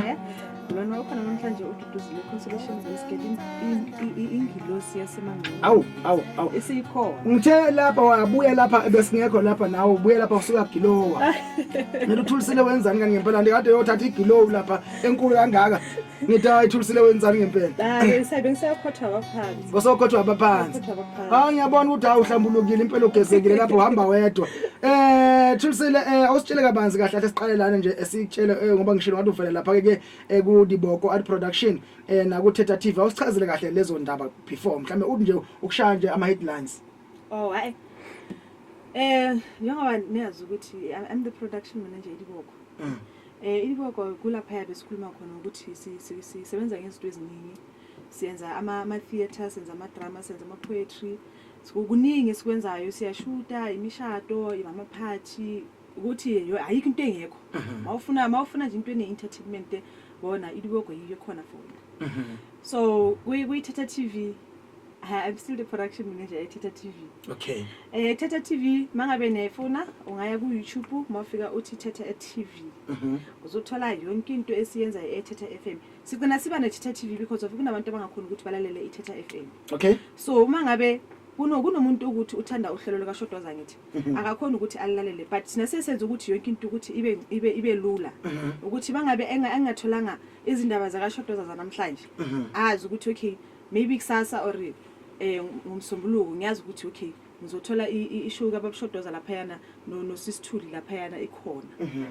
Ya. Lona wakhona namhlanje uDuduzile Consolation Biscuit, ingilosi yasemangcwabeni. Awu, awu, awu. Isikhona. Ngithe lapha wabuya lapha besingekho lapha nawe ubuya lapha usuka gilowa. Mina uThulisile wenzani kani ngempela ndikade yothatha igilowu lapha enkulu kangaka. Ngithi hayi, Thulisile wenzani ngempela? Hayi, sabe ngisayakhothwa abaphansi. Ngosokhothwa abaphansi. Ngosokhothwa abaphansi. Hayi, ngiyabona ukuthi hawu, uhlambulukile impela, ugezekile lapho uhamba wedwa. Thulisile, awusitshele kabanzi kahle kahle, siqale lana nje esitshele ngoba ngishilo ngathi uvela lapha ke ku Diboko Art Production naku Thetha TV. Awusichazele kahle lezo ndaba before mhlambe uthi nje ukushaya nje ama headlines. Oh, hayi. Njengoba niyazi ukuthi I'm the production manager eDiboko. IDiboko kulapha besikhuluma khona ukuthi sisebenza ngezinto eziningi. Siyenza ama theater, senza ama drama, senza ama poetry. Kuningi esikwenzayo, siyashuta imishado, ama party, ukuthi ayikho into engekho. Mawufuna nje into ene entertainment, bona iDiboko yiyo khona for wena. So kuyi Thetha TV, I'm still the production manager at Thetha TV. Thetha TV, mangabe nefuna ungaya ku YouTube, mawufika uthi Thetha TV. Uzothola yonke into esiyenza eThetha FM. Sigcina siba neThetha TV because of kunabantu abangakhoni ukuthi balalele iThetha FM. So uma ngabe kunomuntu ukuthi uthanda uhlelo luka Shodwaza ngithi akakhona ukuthi alilalele, but thina sesenza ukuthi yonke into ukuthi ibe lula ukuthi bangabe engatholanga izindaba zakaShodwaza zanamhlanje, azi ukuthi okay, maybe kusasa or ngomsombuluko ngiyazi ukuthi okay, ngizothola ishow kaBabshodoza laphayana noSisithuli laphayana ikhona,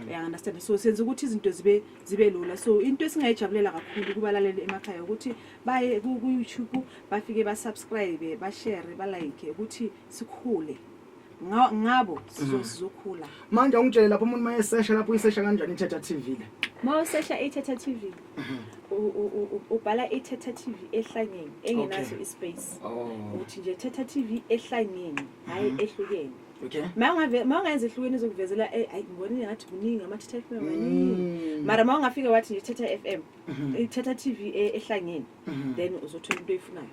uya understand? So senza ukuthi izinto zibe lula. So into esingayijabulela kakhulu kubalaleli emakhaya ukuthi baye ku YouTube, bafike ba subscribe, ba share, ba like, ukuthi sikhule. Ngabo sizokhula. Manje ungitshele lapho, umuntu mayesesha lapho uyisesha kanjani iThetha TV le? Mawusesha iThetha TV, ubhala iThetha TV ehlangene, engenaso ispace. Uthi nje Thetha TV ehlangene, hayi ehlukene. Mawungayenza ehlukene izokuvezela hayi, ngibonile ngathi kuningi ama-Thetha FM maningi. Mara mawungafika wathi nje Thetha FM, iThetha TV ehlangene, then uzothola into oyifunayo.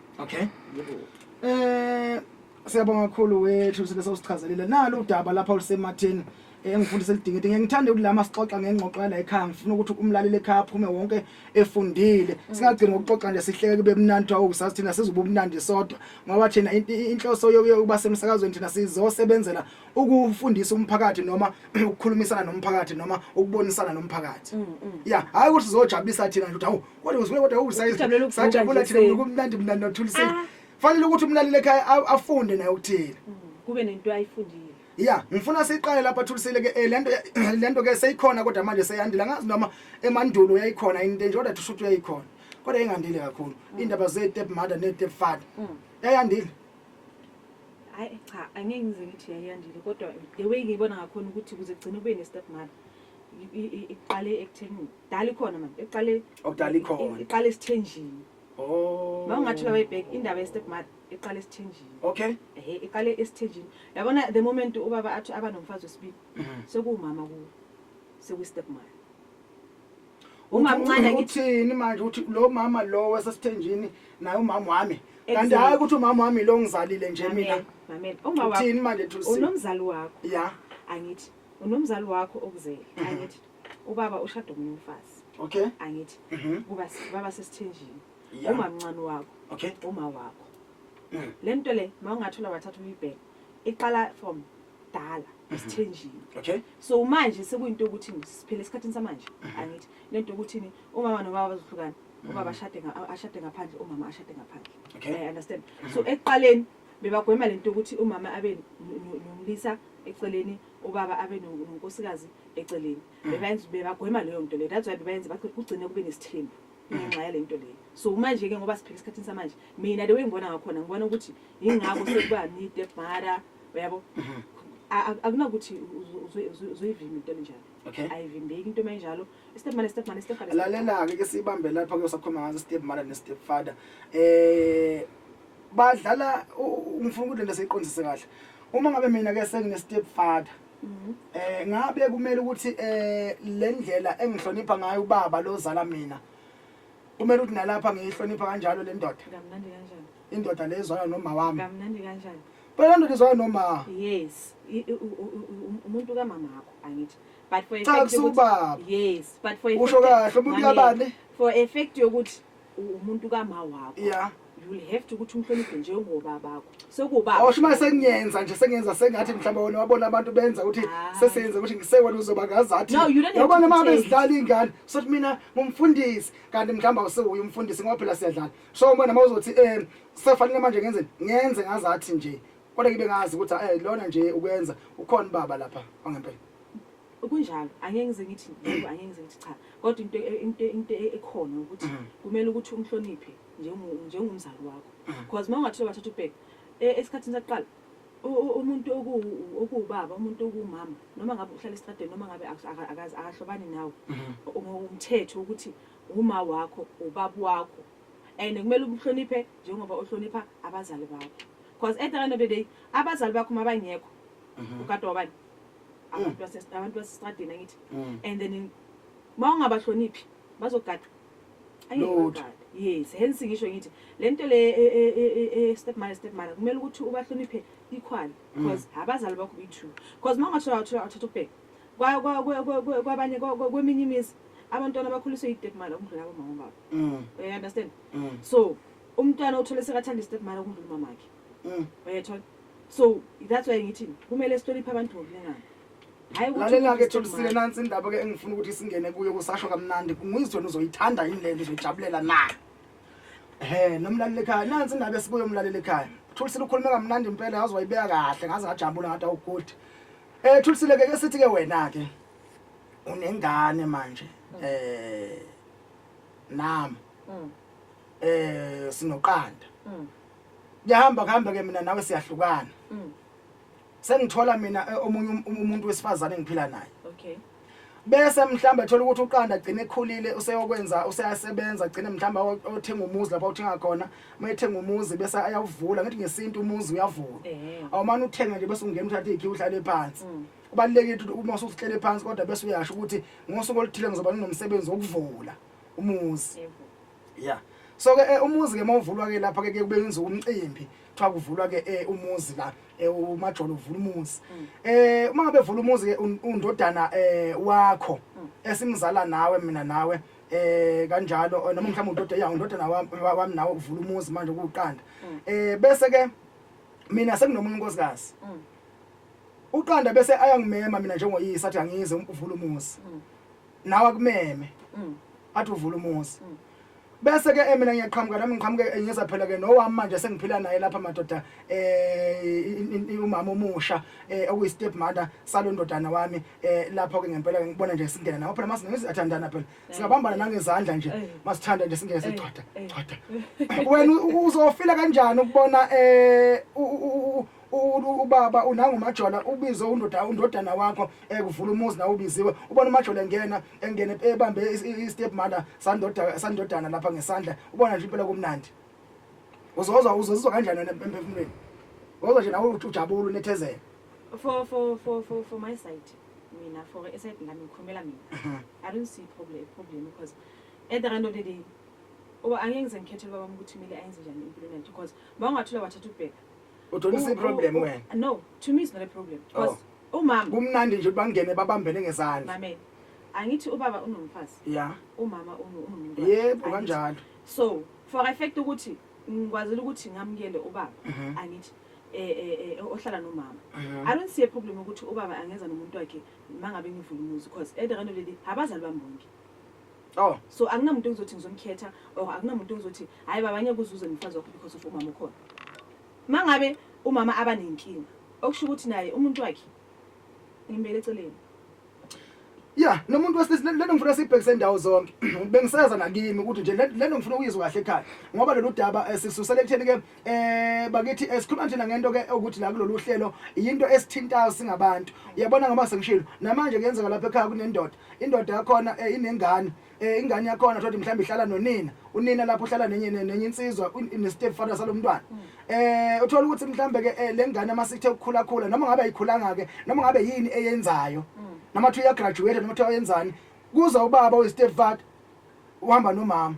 Yebo. Siyabonga kakhulu wethu sike sewusichazelile nalo udaba lapha olusematheni engifundise lidingide. Ngeke ngithande ukuthi lama sixoxa ngengxoxo yala ekhaya, ngifuna ukuthi umlaleli ekhaya aphume wonke efundile, singagcini ngokuxoxa nje sihleke kube mnandi, awu, sazi thina sizoba umnandi sodwa, ngoba thina inhloso yokuba semsakazweni thina sizosebenzela ukufundisa umphakathi noma ukukhulumisana nomphakathi noma ukubonisana nomphakathi. Ya, hayi ukuthi sizojabulisa thina nje ukuthi hawu, kodwa uzwe, kodwa Ukujabulela ukuvuka sajabula nje thina ekuseni. Kumnandi mnandi nothulisile. Ah. Fanele ukuthi umlaleli ekhaya afunde naye ukuthile. Kube nento ayifundile. Ya, ngifuna siqale lapha, Thulisile ke, lento ke seyikhona kodwa manje seyandile. Angazi noma emandulo yayikhona into nje, kodwa tusho ukuthi yayikhona kodwa ingandile kakhulu indaba ze step mother ne step father. Yayandile. Hayi cha, angeke ngize ngithi yayandile, kodwa the way ngiyibona ngakhona ukuthi kuze kugcine kube ne-step mother, iqale ekutheni dala ikhona manje, iqale Okudala ikhona. Iqale esithenjini. Oh. Ma ungathola wayibhek indaba ye-step mother, iqale esithenjini. Ehe, iqale esithenjini, yabona, the moment ubaba athi aba nomfazi wesibili, sekuwumama kuwo, sekuyi-step mother. Umamncane angithi. Uthini manje? Uthi lo mama lo wasesithenjini naye umama wami kanti? Exactly. Hayi, ukuthi umama wami lo ngizalile nje mina. Mamela, mamela, uma wakho Uthini manje, Thulisile? Unomzali wakho. Angithi unomzali wakho okuzele, angithi ubaba ushada omunye umfazi? Angithi kuba baba sesithenjini? Umamncane wakho, uma wakho. Le nto le, ma ungathola wathatha uyibheke, iqala from dala esithenjini. So manje sekuyinto yokuthi siphele esikhathini samanje, angithi lento yokuthini, umama nobaba bazohlukana, ubaba ashade ngaphandle, umama ashade ngaphandle. I understand. So ekuqaleni bebagwema lento yokuthi umama abe nomlisa eceleni, ubaba abe nonkosikazi eceleni. Bebayenza, bebagwema leyo nto leyo. That's why bebayenza kugcine kube nesithembu ngenxa yale nto leyo. So manje-ke ngoba siphila esikhathini samanje, mina the way ngibona ngakhona, ngibona ukuthi yingakho sekuba ne-step mother, uyabo. Akunakuthi uzoyivimba into enjalo. Ayivimbeki into emanjalo. I-step mother, step mother, step mother. Lalela-ke, ke siyibambe lapha ke usakhuluma ngazo step mother ne-step father. Badlala ngifuna ukuthi lento siyiqondise kahle. Uma ngabe mina ke sengine step father, ngabe kumele ukuthi le ndlela engihlonipha ngayo ubaba lozala mina, kumele ukuthi nalapha ngiyihlonipha kanjalo le ndoda? Kamnandi kanjani? Indoda lezwana noma wami. Kamnandi kanjani? Phela le ndoda izwana noma. Yes. Umuntu kamamakho, angithi, but for a Cha, fact kusubaba. Yes, but for a Usho fact- kahle, umuntu Mamela. kabani? For a fact yokuthi umuntu kama wakho, you will have to ukuthi umhloniphe njengobabakho, sekuwubaba. Awusho manje sengiyenza nje, sengiyenza sengathi mhlawumbe wena wabona abantu benza ukuthi Ah. sesenza ukuthi ngisewena uzoba ngazathi. No, you don't have Yabona to uma pretend. bezidlala ingane, sothi mina ngumfundisi, kanti mhlawumbe awusiwuye umfundisi ngoba phela siyadlala. So ubona uma uzothi sefanele manje ngenze ngenze ngazathi nje, kodwa ngibe ngazi ukuthi lona nje ukwenza ukhona baba lapha wangempela. Kunjalo, angeke ngize ngithi yebo, angeke ngize ngithi cha, kodwa into ekhona ukuthi kumele ukuthi umhloniphe njengomzali wakho, because uma ungathola bathatha ubheka esikhathini sakuqala, umuntu okuwubaba, umuntu okuwumama, noma ngabe uhlala esitradeni, noma ngabe akahlobani nawe, ngomthetho ukuthi uma wakho, ubaba wakho, and kumele umhloniphe njengoba uhlonipha abazali bakho, because at the end of the day abazali bakho mabangekho, ugadwa wabani? Abantu basestradeni, angithi? And then uma ungabahloniphi bazogada? Angeke Lutho. bagade. Yes, hence ngisho ngithi lento le step mother, step mother, kumele ukuthi ubahloniphe equally, because abazali bakho be-two, because uma ungathola uthatha ukubheka kwabanye kweminye imizi, abantwana bakhuliswe yi-step mother ukudlula abomama babo. You understand? So umntwana uthole sekathanda i-step mother ukudlula umamakhe. Uyayithola? So that's why ngithi kumele sihloniphe abantu ngokulingana, hhayi ukuthi Lalela-ke, umuntu Tholisile, step mother. Nansi indaba-ke engifuna ukuthi singene kuyo, kusasho kamnandi, ngizwe wena uzoyithanda yini le nto, uzoyijabulela na? He, nomlaleli ekhaya, nansi indaba esikuyo, umlaleli ekhaya. Thulisile ukhulume kamnandi impela, yazi wayibeka kahle, ngaze ngajabula ngathi awugood. Thulisile ke, ke sithi ke wena ke unengane manje. Nami sinoqanda. Kuyahamba kuhamba ke, mina nawe siyahlukana. Sengithola mina omunye umuntu wesifazane engiphila naye. Bese mhlawumbe thola ukuthi uqanda agcine ekhulile, useyokwenza, useyasebenza, agcine mhlawumbe othenga umuzi lapho uthenga khona. Mayethenga umuzi bese ayawuvula, ngithi ngesintu umuzi uyavulwa. Awumane uthenga nje bese ungena uthathe ikhiye uhlale phansi. Kubalulekile ukuthi uma usuhlele phansi kodwa bese uyasho ukuthi ngosuku oluthile ngizoba nomsebenzi wokuvula umuzi. Yeah. So ke umuzi ke mawuvulwa ke lapha ke kube yenziwa umcimbi, kuthiwa kuvulwa ke umuzi la, uMajolo uvula umuzi. Uma ngabe evula umuzi ke undodana wakho esimzala nawe, mina nawe, kanjalo, noma mhlawumbe undoda ya undodana wami nawe uvula umuzi manje kuqanda. Bese ke mina senginomunye unkosikazi. Uqanda bese ayangimema mina njengoyise, athi angize uvula umuzi. Nawe akumeme. Athi uvula umuzi. Bese ke mina ngiyaqhamuka nami, ngiqhamuke ngiza phela ke nowami manje sengiphila naye lapha madoda, umama omusha okuyi step mother salondodana wami, lapho ke ngempela ke ngibona nje singena nawo phela, masingezathandana phela, singabambana nangezandla nje, masithanda nje singene sigcwada gcwada. Wena uzofila kanjani ukubona ubaba unanguMajola ubize undodana wakho ekuvula umuzi, nawe ubiziwe, ubona uMajola engena engene ebambe i-step mother sandodana lapha ngesandla, ubona nje impela kumnandi? Uzozizwa kanjani wena emphefumulweni? Uzozwa nje nawe ujabula, unethezeka? For my side, mina, for eside lami, ngikhulumela mina, I don't see problem because at the end of the day uba angeke ngize ngikhethele ubaba ukuthi kumele ayenze njani empilweni yakhe, because uma ungathola wathatha ukubheka Uthola isi problem wena? No, to me it's not a problem because umama Kumnandi nje bangene babambene ngezandla. Mamela, angithi ubaba unomfazi? Ya. Umama unomuntu. Yebo, kanjalo. So for a fact ukuthi ngikwazile ukuthi ngamukele ubaba, angithi, ohlala nomama, I don't see a problem ukuthi ubaba angenza nomuntu wakhe mangabe ngivula umuzi, because at the end of the day abazali bami bonke. So akunamuntu engizothi ngizomkhetha or akunamuntu engizothi hayi baba, ngeke uzuze nomfazi wakho because of umama ukhona. Mangabe umama abanenkinga, okusho ukuthi naye umuntu wakhe ngimbele eceleni. Ya, nomuntu wesilisa, lento ngifuna siyibhekise indawo zonke. Bengiseza nakimi ukuthi nje lento ngifuna ukuyizwa kahle ekhaya. Ngoba lolu daba sisusela ekutheni ke bakithi, sikhuluma nje ngento ke ukuthi la kulolu hlelo into esithintayo singabantu. Uyabona ngoba sengishilo, namanje kuyenzeka lapha ekhaya kunendoda. Indoda yakhona inengane. Ingane yakhona thothi mhlawumbe ihlala nonina. Unina lapho uhlala nenye insizwa, ne step father salomntwana. Uthola ukuthi mhlambe ke lengane masithe ukukhula khula, noma ngabe ayikhulanga ke, noma ngabe yini eyenzayo, noma thi uya graduate, noma thi uyenzani, kuza ubaba uyi step father uhamba nomama,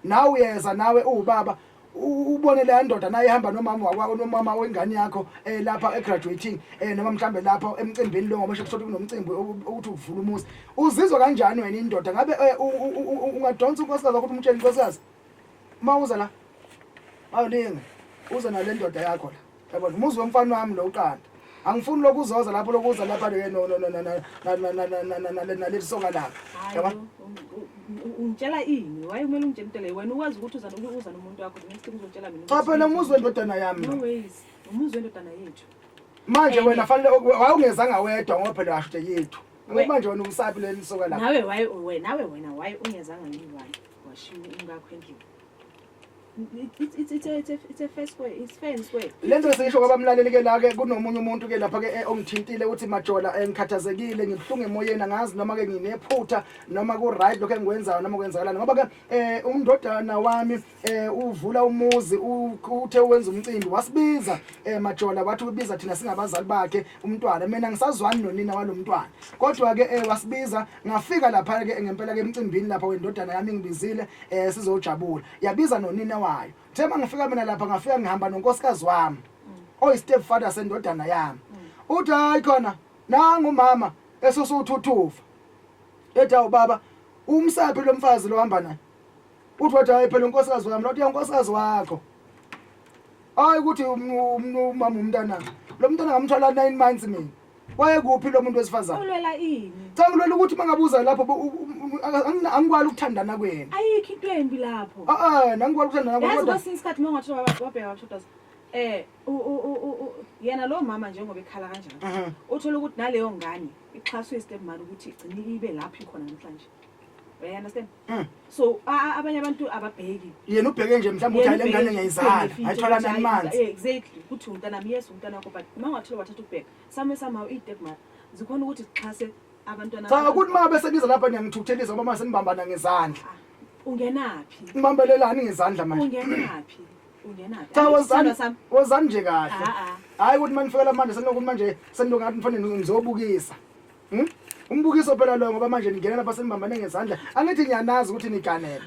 nawe uyeza nawe uwubaba. Ubone leya ndoda naye ihamba nomama wakwakho, nomama wengane yakho, lapha e-graduating, noma mhlambe lapha emcimbini lo, ngoba kusho kunomcimbi ukuthi uvula umuzi, uzizwa kanjani wena indoda? Ngabe ungadonsa unkosikazi wakho ukuthi umtshele, "Nkosikazi, uma uza la, awulinge uze nale ndoda yakho la, yabona, umuzi womfana wami lo uqanda, angifuni lokuzoza lapho, lokuza lapha ke no no no no naleli soka lakho"? Hayi. Yabona? Ungitshela ini? Waye kumele ungitshele into leyo. Wena uwazi ukuthi uza nomuntu wakho, the next thing uzotshela mina Cha, phela umuzi wendodana yami No lo. ways, umuzi wendodana yethu. Manje wena fanele wawungezanga wedwa, ngoba phela washo ukuthi yethu. Manje wena umsaphi leli soka lakho? Nawe waye nawe wena waye ungezanga ngiyi-one, washiya umkakho endlini. It's a fair square, it's fair and square. Lento sisho ngoba mlaleli ke la ke kunomunye umuntu ke lapha ke ongithintile uthi, "Majola, ngikhathazekile, ngibuhlungu emoyeni, angazi noma ke nginephutha noma ku right lokho engikwenzayo noma kwenzakalani, ngoba ke umndodana wami uvula umuzi, uthe wenza umcimbi, wasibiza, Majola, wathi ubiza thina singabazali bakhe umntwana. Mina ngisazwani nonina walomntwana, kodwa ke wasibiza, ngafika lapha ke ngempela ke emcimbini lapha wendodana yami, ngibizile sizojabula, yabiza nonina wayo. Uthe mangifika mina lapha, ngafika ngihamba nonkosikazi wami oyi-step father sendodana yami. Uthi hayi khona, nangu umama esosuthuthuva, ethi, 'Awu baba, umsaphi lo mfazi lo hamba naye?' Uthi wathi, 'Hayi phela, unkosikazi wami lo.' Uthi, "Unkosikazi wakho? Hayi, ukuthi umama umntana lo mntana ngamthwala 9 months mina, wayekuphi lo muntu wesifazane?" Ulwela ini? Cha, ngilwela ukuthi mangabuza lapho angikwali ukuthandana kwena. Ayikho into embi lapho. Ah ah, nangikwali ukuthandana kwena. Yazi, Kodwa kwesinye isikhathi uma ungathola wabheka wabashodazi, yena lo mama njengoba ekhala kanjalo, uthola ukuthi naleyo ngane ixhaswe i-step mother ukuthi igcine ibe lapho ikhona namhlanje, uyayi-understand? So abanye abantu ababheki. Yena ubheke nje mhlawumbe ukuthi hayi, le ngane ngiyayizala, ayithola 9 months. Exactly, ukuthi umntanami, yes, umntana wakho, but uma ungathola wathatha ukubheka some somehow iy'step mother zikhona ukuthi zixhase abantwana. Cha, ukuthi uma besebiza lapha niyangithukuthelisa, ngoba mase nibambana ngezandla. Ah, ungenaphi? Nibambelelani ngezandla manje? Ungenaphi, ungenaphi? Cha. Angithi Wozani. isithandwa sami. Wozani nje kahle. Ah, ah. Hayi ukuthi manifikela manje senokuthi manje senilongathi nifanele nizobukisa. Umbukiso phela lo, ngoba manje ningena lapha senibambane ngezandla, angithi ngiyanazi ukuthi niganele.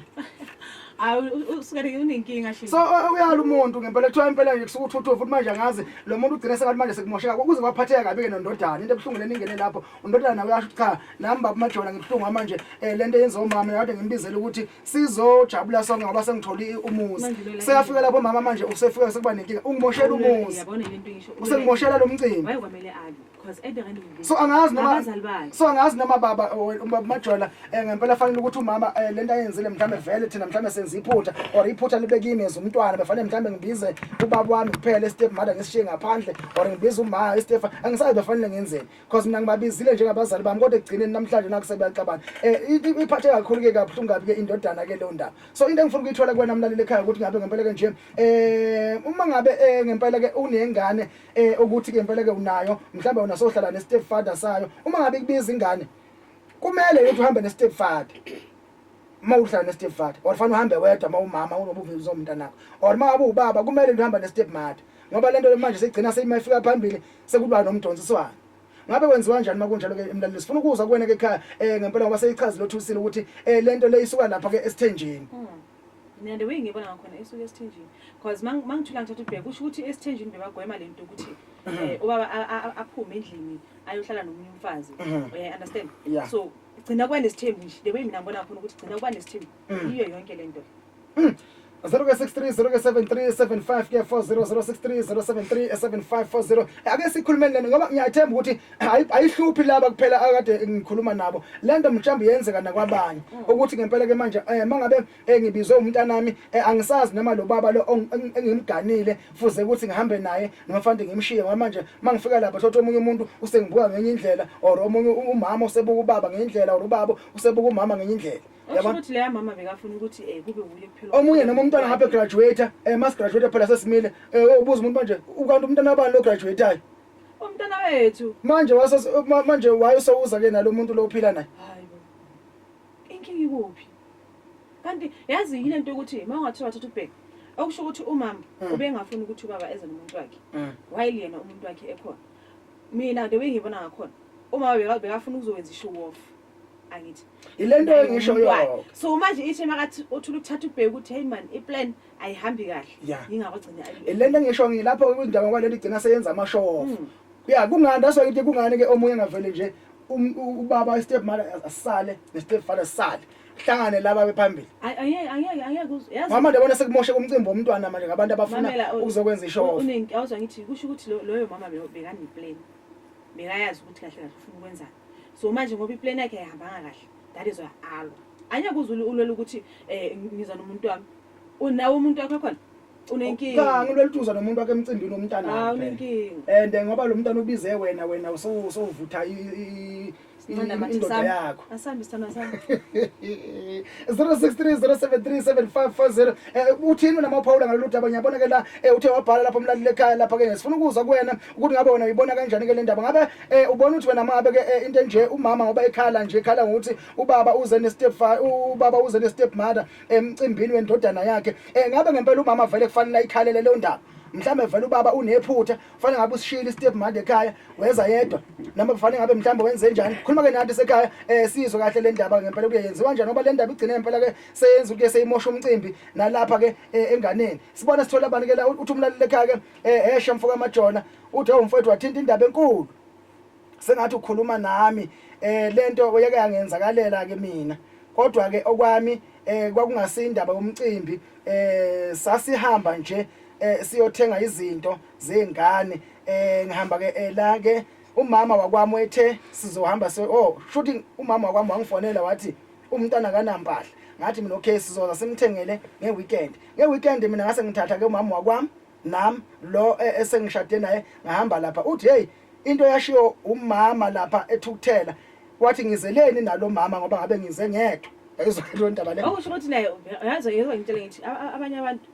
Hayi, usuke unenkinga shi. So uyala umuntu ngempela, kuthiwa impela nje kusuka uthuthuva futhi manje angazi lo muntu ugcine sengathi manje sekumosheka, kuze kwaphatheka kabi-ke nondodana. Into ebuhlungu lena ingene lapho, undodana nawe uyasho ukuthi, "Cha, nami baba Majola ngibuhlungu manje, lento eyenziwa umama, kade ngimbizele ukuthi sizojabula sonke ngoba sengithole umuzi." Manje lwela Seyafika lapho mama manje usefika sekuba nenkinga, ungimoshela umuzi. Yabona lento ngisho. Usengimoshela lo mcimbi. Waye kwamele alwe because at the end of the day So angazi noma abazali bakhe. So angazi noma baba ubaba Majola, ngempela fanele ukuthi umama, lento ayenzile mhlambe vele thina mhlambe senza iphutha, or iphutha libe kimi as umntwana, befanele mhlambe ngibize ubaba wami kuphela, step mother ngisishiye ngaphandle, or ngibize uma step, angisazi befanele ngenzeni, because mina ngibabizile njengabazali bami, kodwa ekugcineni namhlanje nakusebeyaxabana. Iphathe kakhulu ke, kabuhlungu kabi ke indodana ke leyo ndaba. So into engifuna ukuyithola kuwena mlaleli ekhaya ukuthi ngabe ngempela ke nje uma ngabe ngempela ke unengane, ukuthi ke ngempela ke unayo, mhlawumbe wena sohlala ne step father sayo, uma ngabe kubiza ingane, kumele ukuthi uhambe ne step father uma uhlala ne step father, or fanele uhambe wedwa uma umama unobuvizo umntanakho, or uma ngabe ubaba kumele uhambe ne step mother? Ngoba lento manje seyigcina seyimafika phambili sekuba nomdonsiswano. Ngabe kwenziwa kanjani uma kunjalo ke, mlaleli? Sifuna ukuzwa kuwena ke ekhaya, ngempela, ngoba seyichazile othusile ukuthi lento le isuka lapha ke esithenjini. Mina the way ngibona ngakhona, isuke esithenjini, because mangithula ngithatha ukubheka, kusho ukuthi esithenjini bebagwema lento ukuthi ubaba aphume endlini ayohlala nomunye umfazi. Uya understand? Yeah. So gcina kuba nesithembu nje, the way mina ngibona khona ukuthi gcina kuba nesithembu iyo yonke lento. 0 ke 63 0 ke 73 75 ke 40 063 073 7540. Ake sikhulumeni lento, ngoba ngiyathemba ukuthi ayihluphi laba kuphela akade ngikhuluma nabo, lento mhlawumbe yenzeka nakwabanye, ukuthi ngempela ke manje mangabe ngibizwe umntanami, angisazi noma lo baba lo engimganile fuze ukuthi ngihambe naye noma fanele ngimshiye, ngoba manje mangifika lapha thothi omunye umuntu usengibuka ngenye indlela, or omunye umama usebuka ubaba ngenye indlela, or ubaba usebuka umama ngenye indlela. Okusho Yabona? ukuthi leya mama bekafuna ukuthi kube wuye kuphela. Omunye noma umntwana ngabe graduate, mas graduate phela sesimile, ubuza umuntu manje, ukanti umntwana wabani lo graduateayo? Umntwana wethu. Manje wase manje wayesewuza ke nalo muntu lo ophila naye. Hayi bo, inkinga ikuphi kanti? Yazi yile nto yokuthi uma ungathiwa wathatha ukubheka, okusho ukuthi umama ubengafuni ukuthi ubaba eze nomuntu wakhe while yena umuntu wakhe ekhona. Mina the way ngibona ngakhona, umama bekafuna ukuzowenza i-show off. Angithi Yilento naye engisho umntwana. yonke. So manje ithi makathi uthula ukuthatha ubheke ukuthi hey man, iplan ayihambi kahle. Yingakho gcina Lento engisho ngilapho indaba ngoba lento igcina seyenza amashow. Ya, kungani that's why ngithi kungani ke omunye engavele nje ubaba step mother asale ne step father sale. Hlangane laba bephambili. Angeke, angeke, angeke yazi. Mama, ndabona sekumoshe umcimbi womntwana manje ngabantu abafuna Mamela, ukuzokwenza ishow. Awuzwa ngithi kusho ukuthi loyo mama bekaneplan. Bekayazi ukuthi kahle kahle ufuna ukwenzani. So manje ngoba iplan yakhe ayihambanga kahle, that is why alwa. Angeke uze ulwele ukuthi ngiza nomuntu wami. Unawo umuntu wakho khona? Unenkinga. Cha, ngilwela ukuthi uza nomuntu wakhe emcimbini womntana. Ah, unenkinga. And ngoba lo mntana ubize wena, wena usuvutha Sinqanda mathe indoda sami. yakho. Asambi sithando sami. 0630737540. Uthini wena mawuphawula ngalolu daba? Ngiyabona ke la uthe wabhala lapha umlaleli ekhaya lapha ke, sifuna ukuzwa kuwena ukuthi ngabe wena uyibona kanjani ke le ndaba. Ngabe ubona ukuthi wena mangabe ke into enje umama ngoba ekhala nje, ekhala ngokuthi ubaba uze ne step ubaba uze ne step mother emcimbini wendodana yakhe, ngabe ngempela umama vele kufanele ayikhalele leyo ndaba? Mhlambe vele ubaba unephutha, kufanele ngabe usishiyile step mother ekhaya weza yedwa, noma kufanele ngabe mhlambe wenze njani? Khuluma ke nathi sekhaya, sizwe kahle le ndaba ngempela kuyenziwa kanjani, ngoba le ndaba igcine ngempela ke seyenza ukuthi seyimosha umcimbi nalapha ke enganeni. Sibone sithola abantu ke la, uthi umlaleli ekhaya ke, esha mfoka Majona, uthi umfowethu wathinta indaba enkulu, sengathi ukhuluma nami. Lento oyeke yangenzakalela ke mina, kodwa ke okwami kwakungasi indaba yomcimbi, sasihamba nje siyothenga izinto zengane. Ngihamba ke la ke umama wakwami wethe sizohamba, so oh shooting umama wakwami wangifonela wathi umntwana akanampahla. Ngathi mina okay, sizoza simthengele ngeweekend. Ngeweekend mina ngase ngithatha ke umama wakwami nami lo esengishade naye, ngahamba lapha. Uthi hey, into yashiwo umama lapha ethukuthela, wathi ngizeleni nalo mama ngoba ngabe ngize ngedwa. Ayizwa le ndaba le. Okusho ukuthi naye yazi, yezwa ngitshela ngithi abanye abantu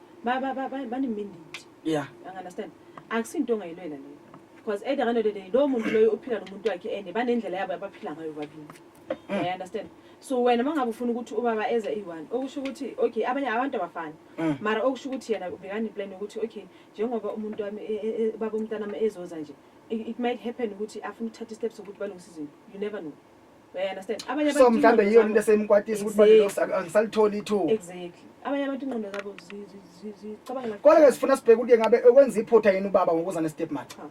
banemindidi. You understand? Akusinto ongayilwela leyo. Because at the end of the day lo muntu loyo uphila nomuntu wakhe and banendlela yabo abaphila ngayo babili. You understand? So wena mangabe ufuna ukuthi ubaba eze eyi-one, okusho ukuthi okay, abanye abantu abafani. Mara okusho ukuthi yena ubhekana neplan yokuthi okay, njengoba umuntu wami baba umntana wami ezoza nje, it might happen ukuthi afuna ukuthatha steps sokuthi balungise izinto. You never know. You understand? Abanye So abantu mhlambe ingqondo yiyo zabo into esemkwatisa ukuthi manje angisalitholi ithuba. Exactly. Abanye abantu ingqondo zabo zicabanga. Kodwa ke sifuna sibheke ukuthi ngabe ukwenza iphutha yini ubaba ngokuza ne step mother. Cha.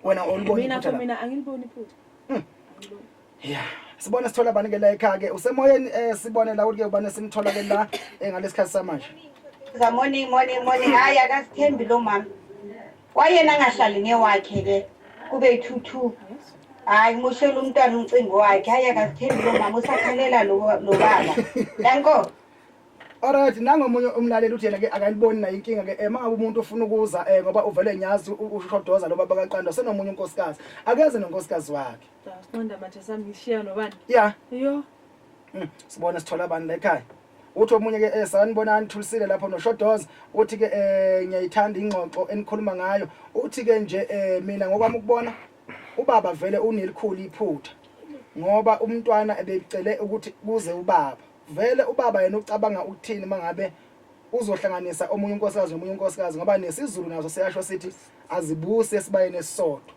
Wena olubona Mina iphutha for la? mina angiliboni iphutha. Angiliboni. Yeah. Sibone sithola bani ke la ekhaya ke usemoyeni, sibone la ukuthi ke ubani simthola ke la ngalesikhathi samanje. Za morning, morning, morning. Hayi, akasithembi lo mama. Wayena angahlali newakhe ke kube 2-2. Hayi, ngimoshela umntwana umcimbi wakhe. Hayi, akasithembi lo mama, usakhalela lo baba. Danko. Alright, nangomunye umlaleli uthi yena ke akaliboni nayo inkinga ke mangabe umuntu ufuna ukuza ngoba uvele nyazi ushodoza lo baba kaqandwa senomunye unkosikazi, akeze nonkosikazi wakhe. Cha, sinqanda mathe sami ngishiya nobani? Yo. Sibone sithola abantu la ekhaya. Uthi omunye ke sanibonani Thulisile lapho noShodoza, uthi ke ngiyayithanda ingxoxo enikhuluma ngayo. Uthi ke nje mina ngokwami ukubona ubaba vele unelikhulu iphutha ngoba umntwana ebecele ukuthi kuze ubaba. Vele ubaba yena ucabanga ukuthini mangabe uzohlanganisa omunye unkosikazi nomunye unkosikazi, ngoba nesiZulu naso siyasho sithi azibuse esibayeni esisodwa.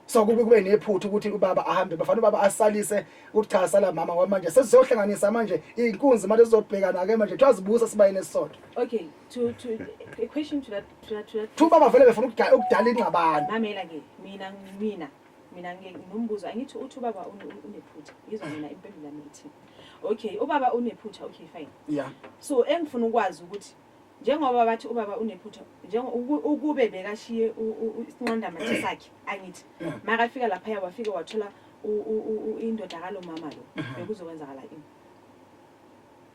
So kube nephutha ukuthi ubaba ahambe, bafana ubaba asalise ukuthi cha sala mama, ngoba manje sesizohlanganisa manje inkunzi manje sizobhekana ke manje kuthiwa zibusa sibayeni esisodwa. Okay, to a question to that to that to that. Thu baba vele befuna ukudala ingxabano. Mamela ke, mina ngeke nginombuzo, angithi uthi ubaba unephutha. Yizwa mina impendulo yami ithi. Okay, ubaba unephutha, okay fine. So engifuna ukwazi ukuthi njengoba bathi ubaba unephutha, ukube bekashiye isinqanda mathe sakhe, angithi makafika lapha wafika wathola indoda kalo mama lo, bekuzokwenzakala ini?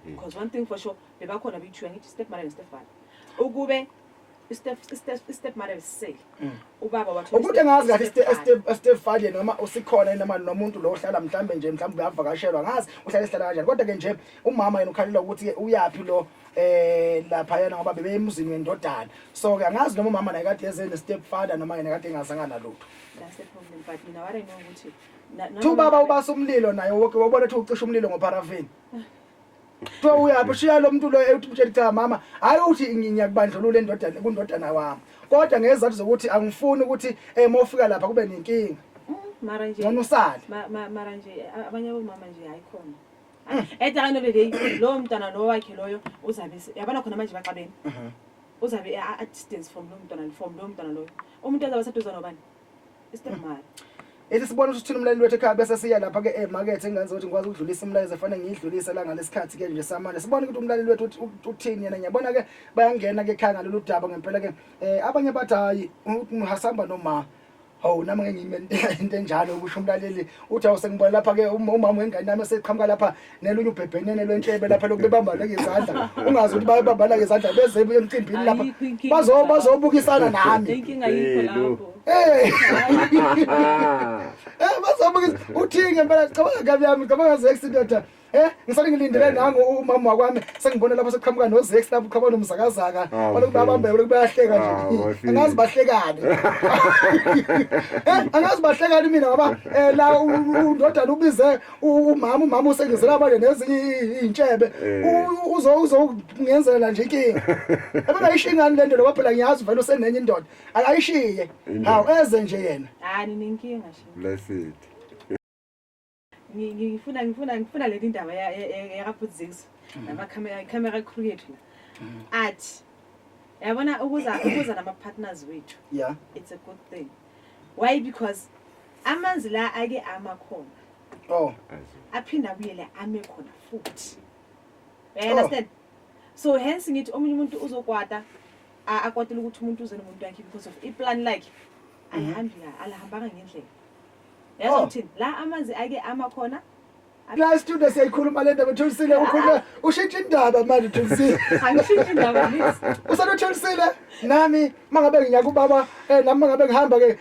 Because one thing for sure, bebakhona beyithiwa ngithi step mother and step father. Ukube step mother besisele, ubaba wathola ukuthi angazi kahle step father. Step father noma usikhona noma nomuntu lo ohlala mhlambe nje, mhlambe uyavakashelwa, ngazi uhlala esihlala kanjani. Kodwa ke nje umama yena ukhalela ukuthi ke uyapi lo lapha yena ngoba bebemzini wendodana, so ke angazi noma umama naye kade eze ne step father noma yena kade engazanga nalutho. That's the problem, but mina what I know ukuthi Thu baba ubasa umlilo naye wonke wabona ukuthi ucisha umlilo ngoparaffin. Kuthiwa uyaphi ushiya lo muntu lo ethi utshela cha mama, hayi uthi ngiyakubandlulula endodana kundodana wami, kodwa ngezathu zokuthi angifuni ukuthi mawufika lapha kube nenkinga. Mara nje Ngcono usale. Mara nje abanye abomama nje hayi khona. At the end of the day, lowo mntwana lo wakhe loyo uzabe yabona khona manje baxabene. Uzabe at distance from lowo mntwana loyo. Umuntu azabe seduze nobani? I-stepmother. Ethi sibone ukuthi uthini umlaleli wethu ekhaya, bese siya lapha ke emakethe, engenza ukuthi ngikwazi ukudlulisa umlayezo efanele ngiyidlulise la ngalesikhathi ke nje samanje. Sibone ukuthi umlaleli wethu uthini yena. Ngiyabona ke bayangena ke ekhaya ngalolu daba ngempela ke. Abanye bathi hayi, hasamba noma hawu, nami ngeke ngime into enjalo, kusho umlaleli. Uthi awu, sengibona lapha ke umama wengane yami eseqhamuka lapha nelunye ubhebhenene lwentshebe lapha, lokhu bebambana ngezandla, ungazi ukuthi bayabambana ngezandla beze emcimbini lapha. Ayikho inkinga bazo lapho. Bazobukisana nami. Inkinga ayikho lapho. Bazobukisa uthi ngempela, cabanga kabi yami, cabanga Zex ndoda. Ngisale ngilindele nangu umama wakwami, sengibona lapho seqhamuka no Zex lapho, qhamuka nomzakazaka. Balokhu babambe, lokhu bayahleka nje. Bafile. Angazi bahlekani. Angazi bahlekani mina, ngoba la undodana ubize umama usengizela manje nezinye iy'ntshebe. Uzo ngenzela nje inkinga. Ebengayishiya ingane lento ngoba phela ngiyazi vele usenenye indoda. Akayishiye. Indoda. Hawu, eze nje yena. Hayi, ninenkinga nje. Blessed. Ngifuna le ndaba yakaBhut Zix nama-camera camera crew yethu la. Athi yabona ukuza nama-partners wethu, it's a good thing. Why? Because amanzi la ake amakhona aphinde abuyele ame khona futhi. You understand? So hence ngithi omunye umuntu uzokwata, akwatele ukuthi umuntu uze nomuntu wakhe because of i-plan lakhe alihambi kahle, alihambanga ngendlela. Yazi ukuthini? La amanzi ake amakhona. La studio siyayikhuluma le ndaba, Thulisile, ukhuluma ushintsha indaba manje, Thulisile. Angishintshi indaba nix. Usanothulisile nami mangabe ngiya kubaba, nami mangabe ngihamba ke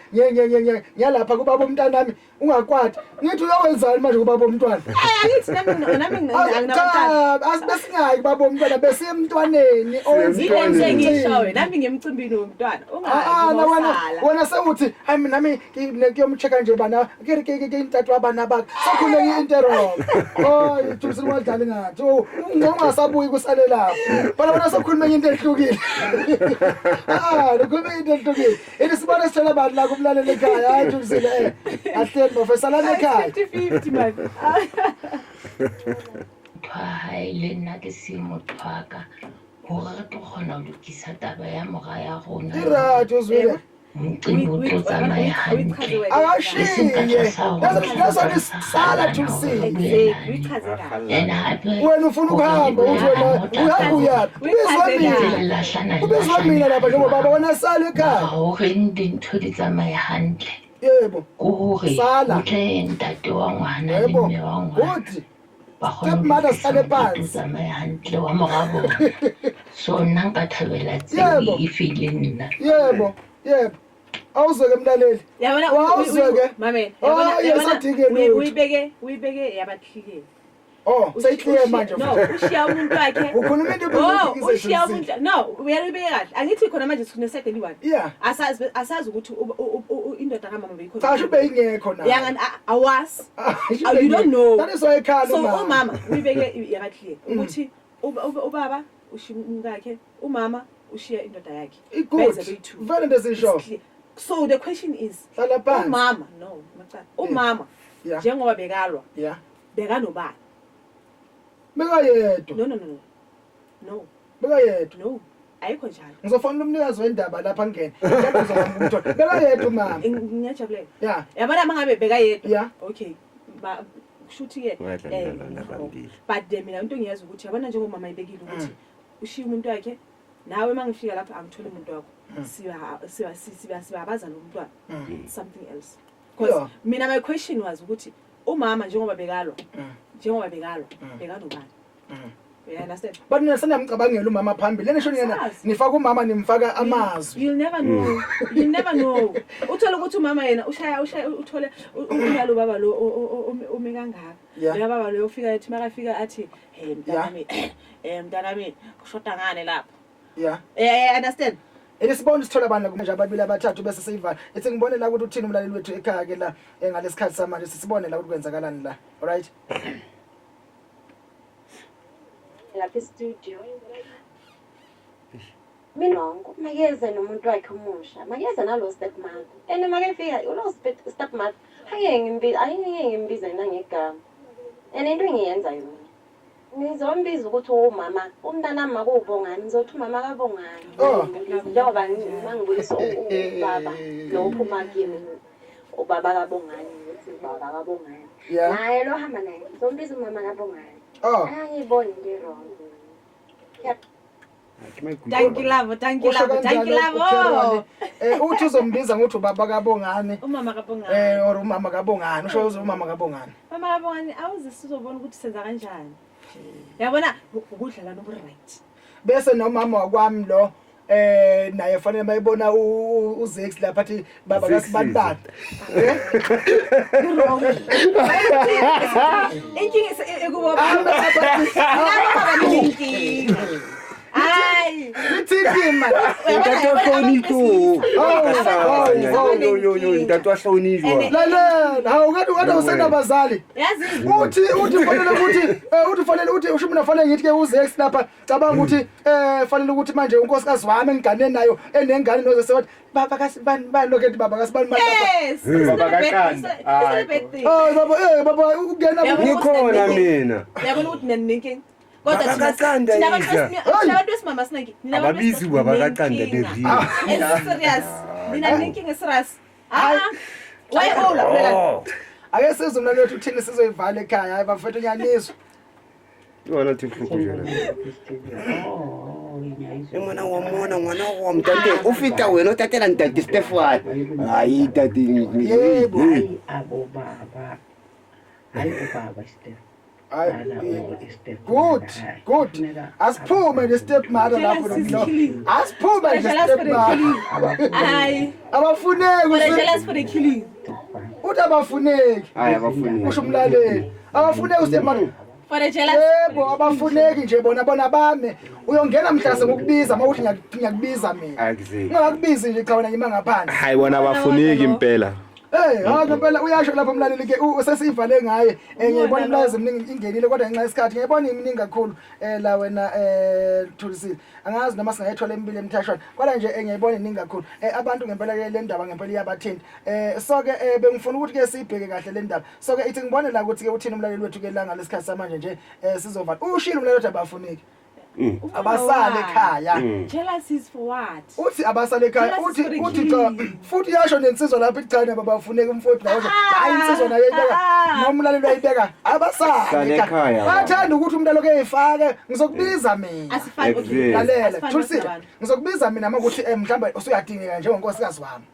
ngiyalapha kubaba umntanami, ungakwati. Ngithi uyowenzani manje kubaba umntwana? Angithi nami anginabantwana. Cha, asibesingayi kubaba umntwana, besiye emntwaneni owenza Yile nto umcimbi. engishoyo nami ngemcimbini womntwana. Ah, na wena Ungayosala. wena sewuthi hayi, mina nami kuyomcheck nje bana ke re ke ntate wa bana bakhe, sokhuleke into wrong. Oh, Thulisile, wadlala ngathi oh ungasabuyi kusale lapho bana, wena sokhuluma enye into ehlukile. Ah, ukhuluma into ehlukile. Ini sibone sithola abantu la kumlalela ekhaya. Hayi Thulisile, ahleli bafesalana ekhaya. 50-50 man. Motho wa hae le nna ke se motho wa ka, hore re tlo kgona ho lokisa taba ya mora ya rona. I-right, uzwile. Mocimbi o tlo tsamaya hantle. Akashiye. Sala Thulisile. Exactly, uyichaze kahle. And hape Wena ufuna ukuhamba, uthi wena uhamba uyaphi? Ubizwa mina, ubizwa mina lapha njengobaba, wena sala ekhaya. Horeng dintho di tsamaye hantle, Yebo. ke hore Sala. ho tle ntate wa ngwana le Yebo. mme wa ngwana, Good. ba kgone ho Stepmother, lokisa sale mokete o phansi. tsamaye hantle wa mora bona. So nna nka thabela tseo Yebo. e fele nna. Yebo, awuzwe ke mlaleli. Yabona Wawuzwe ke. mame, Oh, yabona yes, yabona adinge lutho. uyibeke yaba-clear. Oh, seyi-clear manje. No, ushiya umuntu wakhe. Ukhuluma into Oh, ebuyekile. ushiya umuntu. No, uyalibeka kahle. Angithi khona manje sine-side eliyi-one. Asazi ukuthi indoda kamama beyikhona. Cha, sho beyingekho na. Yangani awazi. Oh, you don't know. That is why ekhala So umama. umama uyibeke yaba-clear ukuthi ubaba ushiya umkakhe, umama ushiya indoda yakhe. Good. Benze beyi-two. Vele into esisho. It's clear. So the question is, Hlala phansi. umama, no, macala. Umama njengoba bekalwa, bekanobani? Bekayedwa. No, no, no, no. No, Bekayedwa. no. Ayikho njalo. Ngizofonela umnikazi wendaba lapha ngene. Ngiyakuzwa umthola. Bekayedwa umama. Ngiyajabulela. Yabona uma ngabe bekayedwa. Okay. Ba kushuthi ke Ungadlali nalona bambili. But then mina into ngiyazi ukuthi yabona njengomama ibekile ukuthi ushiya umuntu wakhe, nawe uma ngifika lapha angitholi umuntu wakho. Siba abazali bomntwana. Something else. Because mina my question was ukuthi umama njengoba bekalwa, njengoba bekalwa, bekanobani? You understand? But nina seniyamcabangela umama phambili. Lena sho nina Sazi. nifaka umama, nimfaka amazwi. You'll never know. You'll never know. Uthole ukuthi umama yena ushaya uthole uyalo baba lo ome kangaka. Lo baba lo ufika ethi makafika athi, "Hey mntanami, mntanami, kushoda ngane lapha." Understand? Ake sibone sithola abantu nje ababili abathathu bese seyivala. Ethi ngibone la ukuthi uthini umlaleli wethu ekhaya ke la, ngalesikhathi samanje, sisibone la ukuthi kwenzakalani la. Alright? Lapha e-studio. Mina makeze nomuntu wakhe omusha, makeze nalo stepmother. And makefika ulo stepmother angeke ngimbize, angeke ngimbize nangegama. And into engiyenzayo mina, ngizombiza ukuthi umama, umntanami makuwuBongani, ngizothi umama kaBongani. Oh. Njengoba mangibuyisa ubaba lo ophuma kimi, ubaba kaBongani, ngithi ubaba kaBongani. Yeah. Naye lo hamba naye, ngizombiza umama kaBongani. Oh. Angiyiboni into e-wrong. Thank you love, thank you Usho love, thank you kanjalo love. uKherwane. Uthi uzombiza ngokuthi ubaba kaBongani. Umama kaBongani. Or umama kaBongani, usho uze umama kaBongani. Mama kaBongani, awuze sizobona ukuthi senza kanjani. Yabona ukudlala nobu right. Bese nomama wakwami lo naye fanele mayibona uZex lapha athi baba Zex kaSibanibani. Inkinga ekubo baba inkinga. Hayi. Ithini man? Ntate wa hlonipho. Yo yo yo, ntate wa hlonipho. Lalela, hawu kade usenabazali. Yazi Uthi uthi fanele ukuthi uthi fanele uthi usho mina fanele ngithi ke uZex lapha, cabanga ukuthi fanele ukuthi manje unkosikazi wami engigane nayo enengane noze sewathi baba kaSibani bani lokho ethi baba kaSibani bani lapha. Yes. Baba kaQanda. It's not a bad thing. Oh baba ungena Ngikhona mina. Uyabona ukuthi nina ninkinga. Kodwa Baba thina kaQanda thina abantu yiza. thina abantu besimama sinenkinga. Nina abantu Ababizi besimama ubaba kaQanda ninenkinga. be-real. It's serious. Nina ninkinga serious. Ah. Why all Oh. Ake sizwe umlaleli wethu uthini, sizoyivala ekhaya. Hayi bafethu, ngiyanizwa. Yona thi bohloko jana. Oh, E ngwana wa mona, ngwana wa ntate, o feta wena o tatela ntate Stefan. Hayi ntate. Yebo. Hayi abobaba, hayi ubaba step. Hayi, good, good. Asiphume nje step mother lapho Jealous lo. is killing. Asiphume nje Jealous step for the mother. killing. Hayi. Abafuneki. But jealous for the killing. Uthi abafuneki. Hayi abafuneki. Usho umlaleli. Abafuneki step mother. For the jealous. Yebo, abafuneki nje bona bame. Uyongena mhlase ngokubiza mawuthi ngiyakubiza mina. Akuze. Ungakubizi nje cha wena ngima ngaphandle. Hayi bona abafuneki impela. Hayi ngempela uyasho lapho umlaleli ke sesivale ngaye. Ngiyibona umlayezo eminingi ingenile kodwa ngenxa yesikhathi ngiyibona iminingi kakhulu la wena Thulisile. Angazi noma singayithola emibili emthashwana. Kodwa nje ngiyibona iningi kakhulu. Abantu ngempela ke le ndaba ngempela iyabathinta. So ke bengifuna ukuthi ke siyibheke kahle le ndaba. So ke ithi ngibone la ukuthi ke uthini umlaleli wethu ke la ngalesikhathi samanje nje sizovala. Ushilo umlaleli wethu abafuneki. Abasale ekhaya. Jealous is for what? Uthi abasale ekhaya, Jealous uthi is for the uthi cha killing. futhi yasho nensizwa lapho ithi cha babafuneka umfowethu nawo. Hayi insizwa nayo ibeka nomlaleli wayibeka abasale Sale ekhaya. Bathanda ukuthi umuntu lokho eyifake ngizokubiza mina. Asifani okay. Exactly. Lalela, Asifani Thulisile, nabantu. ngizokubiza mina makuthi mhlawumbe usuyadingeka njengonkosikazi wami.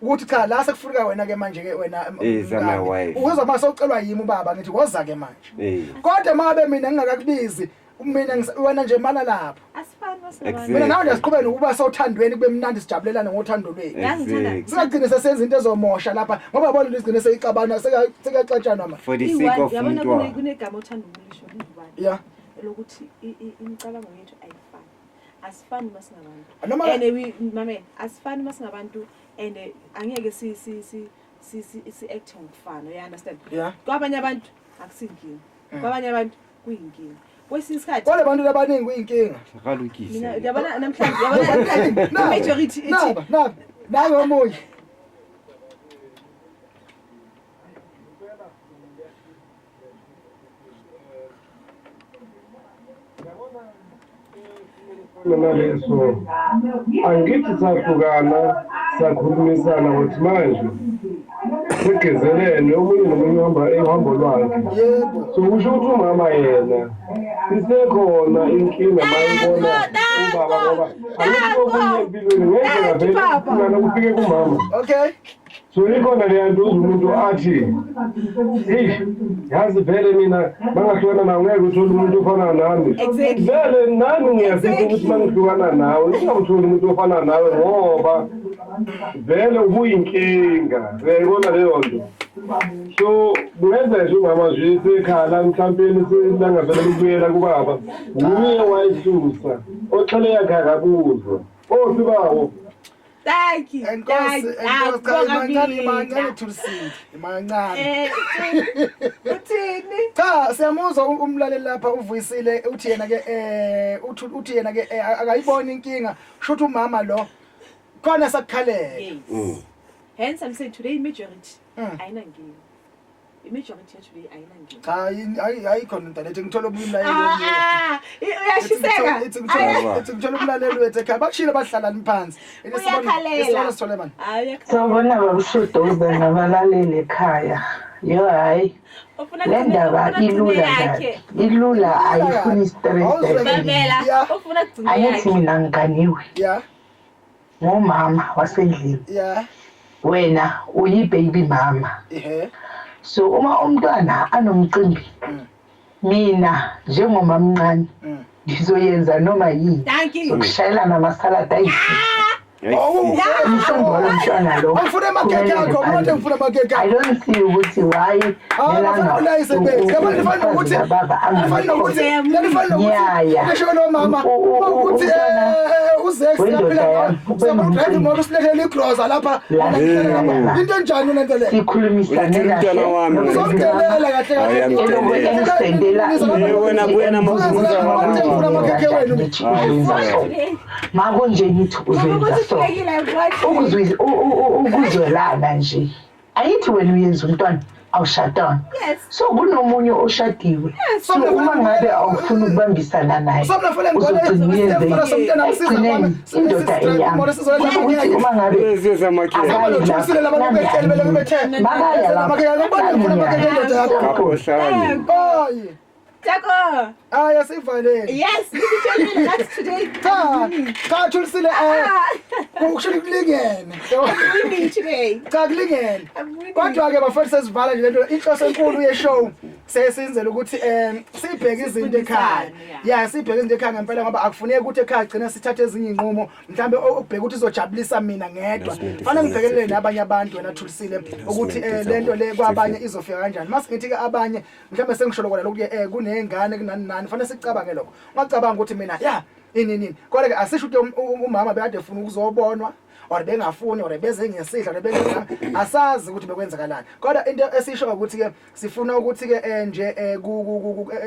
Ukuthi cha la sekufuneka wena ke manje ke wena Is my mngani. wife. Ukuzwa mase ucelwa yimi ubaba ngithi woza ke manje. Kodwa mabe mina ngingakakubizi mina wena nje mana lapho. Asifani masinabantu. Exactly. Mina nawe nje siqhubeke nokuba sothandweni kube mnandi sijabulelane ngothando lwethu. Yazi ngithanda- Exactly. Singagcine sesenza into ezomosha lapha ngoba yabona into igcine seyixabana sekaxatshanwa manje. For the sake of Yabona umntwana. kunegama othanda ukulisho liyi-one. Yeah. Lokuthi imicabango yethu ayifani. Asifani masingabantu. Noma And we mame asifani masingabantu and angeke si si si si si si act ngokufana, you understand? Yeah. Kwabanye abantu akusinkinga. Kwabanye abantu kuyinkinga. Kwesinye isikhathi Kodwa abantu abaningi kuyinkinga. Kalukise. mina yabona namhlanje, yabona namhlanje majority ithi Naba, naba. Nawe omunye. Naleso angithi sahlukana sakhulumisana ukuthi manje sigezelene omunye nomunye uhamba uhambo lwakhe. Yebo. So kusho ukuthi umama yena isekhona inkinga mayibona ubaba ngoba angithi okunye empilweni ngeke vele kuhlukana kufike kumama. Okay. So ikhona leya nto uze umuntu athi hey yazi vele mina bangahlukana nawe ngeke uthole umuntu ofana nami. Exactly. Vele nami ngiyafisa ukuthi mangihlukana nawe ngingamtholi umuntu ofana nawe ngoba vele ubuyinkinga, uyayibona leyo nto. So kungenzeka nje umama nje sekhala mhlampeni selangavele ukubuyela kubaba nguye wayisusa oxhele yakhe akabuzwa othi bawo. Thank you. Enkosi, enkosi, cha, imancane, imancane Mina. Thulisile, imancane. Uthini? Cha, siyamuzwa umlaleli lapha uvuyisile, uthi yena ke uthi yena ke akayiboni inkinga, shuthi umama lo khona sakukhalela. Yes. Hence I'm saying today majority ayinankinga. I-majority today ayinankinga. Cha, ayikho into lethi ngithola omunye umlaleli omunye. Ah, uyashiseka. Ithi ngithola umlaleli wethu ekhaya, bakushilo bahlalani phansi. Uyakhalela. Isibona sithole mani. Ah, uyakhalela. Sawubona babushuduze nabalaleli ekhaya. Yo hayi, Ufuna le ndaba ufuna ilula yakhe. kabi. Ilula, ayifuni stress. Mamela, ufuna kugcina Angithi yakhe. mina ngiganiwe ngumama wasendlini. Wena uyi-baby mama. So uma umntwana anomcimbi, mina njengomamncane ngizoyenza noma yini. Thank you. Sokushayelana amasaladi ayi-six. Umcimbi walo mntwana lo Angifuna amakhekhe akho, umuntu engifuna amakhekhe I don't see ukuthi why Ah, Ngiyaya. Ngisho lo mama ukuthi uZex Wendoda yami, ube uyaphila drive imoto usilethele igrosa lapha. Into enjani lento le? Sikhulumisane Uthi umntwana wami wena. Uzomdelela kahle Hayi, kahle. amdelela. Engisendela Eh, wena buya namabhuza Ngifuna amakhekhe wenu. uzenza so, makunje ngithi uzenza so, ukuzwelana nje. Ayithi wena uyenza umntwana awushadanga, so kunomunye oshadiwe, so uma ngabe awufuni ukubambisana naye uzogcina uyenze. Ekugcineni indoda eyami, kusho ukuthi uma ngabe akayi lapha, nami makaya lapha, nami ngiyaya. Kapohlanye. Hayi. Tako. Hayi, asivaleni. Yes, ngikutshelile that's today. Cha, cha Thulisile, kusho kulingene. I'm winning today. Cha, kulingene. I'm winning. Kodwa ke bafethu, sesivala nje lento, inhloso enkulu ye-show sesenzela ukuthi sibheke izinto ekhaya. Yeah, sibheke izinto ekhaya ngempela, ngoba akufuneki ukuthi ekhaya gcina sithathe ezinye inqumo mhlambe okubheka ukuthi izojabulisa mina ngedwa. Fanele ngibhekelele nabanye abantu, wena Thulisile, ukuthi lento le kwabanye izofika kanjani. Mase ngithi ke abanye mhlambe sengisholo kona lokhu kunezingane kunani nani, fanele sicabange lokho. Ungacabanga ukuthi mina ya ini nini. Kodwa ke asisho ukuthi umama bekade efuna ukuzobonwa or bengafuni or beze ngesidla or bengezanga, asazi ukuthi bekwenzakalani. Kodwa into esisho ukuthi ke sifuna ukuthi ke nje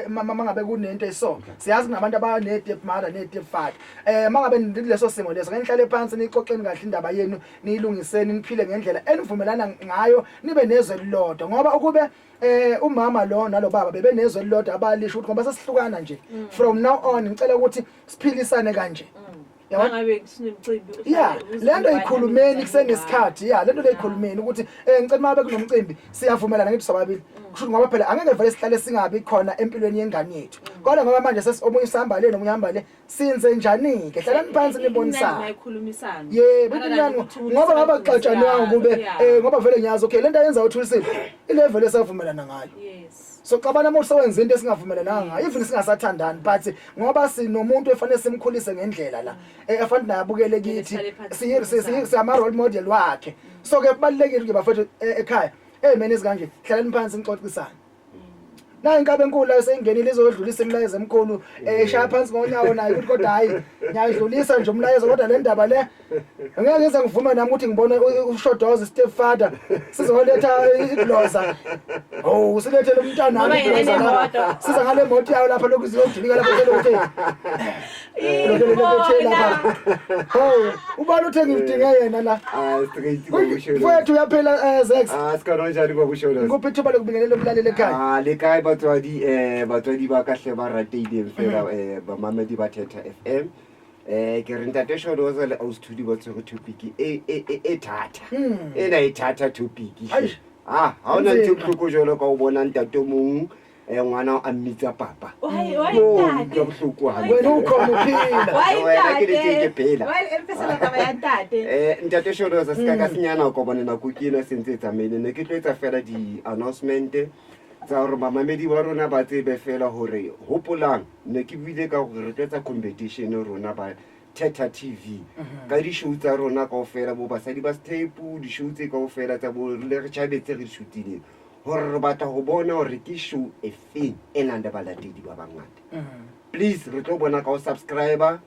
mangabe kunento eso, siyazi kunabantu abane step mother ne step father, mangabe nileso simo leso, ke nihlale phansi nixoxeni kahle indaba yenu, niyilungiseni, niphile ngendlela enivumelana ngayo, nibe nezwe elilodwa. Ngoba ukube umama lo nalo baba bebenezwe elilodwa, abalisho ukuthi ngoba sesihlukana nje, from now on ngicela ukuthi siphilisane kanje. Yabona? Mangabe sinemcimbi Ya, lento ikhulumeni kusenesikhathi. Ya, lento leyikhulumeni ukuthi ngicela mabe kunomcimbi siyavumelana ngithi sobabili. Kusho ukuthi ngoba phela angeke vele sihlale singabi khona empilweni yengane yethu. Kodwa ngoba manje omunye usihamba le nomunye uhamba le, sinze njani ke? Hlalani phansi nibonisane. Mayikhulumisana. Yebo, into ngoba ngaba kuxatshanwanga kube ngoba vele ngiyazi okay lento ayenza uThulisile ile vele savumelana ngayo. Yes. So xabana uma usewenza into esingavumelananga ngayo, even singasathandani, but ngoba sinomuntu efanele simkhulise ngendlela la efanele naye abukele kithi, Sihlale phansi siyama role model wakhe. So ke kubalulekile ke bafethu ekhaya ey'meni ezikanje, hlalani phansi nixoxisane. Nayi inkabi enkulu layo seyingenile izodlulisa imilayezo emkhulu, eshaya phansi ngonyawo nayo ukuthi kodwa hhayi, ngiyayidlulisa nje umlayezo, kodwa le ndaba le angeke ngize ngivume nami ukuthi ngibone ushodoza step father sizoletha igloza, oh, silethele umntana Ngoba wami yena igloza lapha. enemoto. Siza ngale moto yayo lapha, lokhu izodilika lapha selokhu lapha. Oh, ubani uthe ngidinge yena la? Ah, straight kwakusho. Mfowethu, uyaphila Zex? Ah, sikona njani kwakusho? Ngikuphi ithuba lokubingelela umlaleli ekhaya? Ah, le kae batswadi, batswadi ba ka hle ba rateileng fela, bamamedi ba Thetha FM. Ke re ntate Shodoza le Austhudi ba tshwere topic e thata. Ena e thata topic. Eish. Ah, ha hona ntho e Nzima. bohloko jwalo ka o bona ntate o mong ngwana a mmitsa papa. Why Yo, ntate? utlwa bohloko hantle. Wena ukhona uphila. Why Wena ke le teng ke ntate? phela. Why emphasela taba ya ntate? Ntate Shodoza, se ka ka senyana o ka bona nako ke ena sentse e tsamaile, ne ke tlo etsa fela di-announcement tsa hore bamamedi ba rona ba tsebe fela hore hopolang ne ke buile ka hore re tlo etsa competition rona ba Thetha TV ka di-show tsa rona kaofela, bo basadi ba sethepu, di-show tse kaofela tsa bo le re tjhabetse re di shootileng, hore re batla ho bona hore ke show e feng e nang le balatedi ba bangata. Please, re tlo bona ka ho subscriber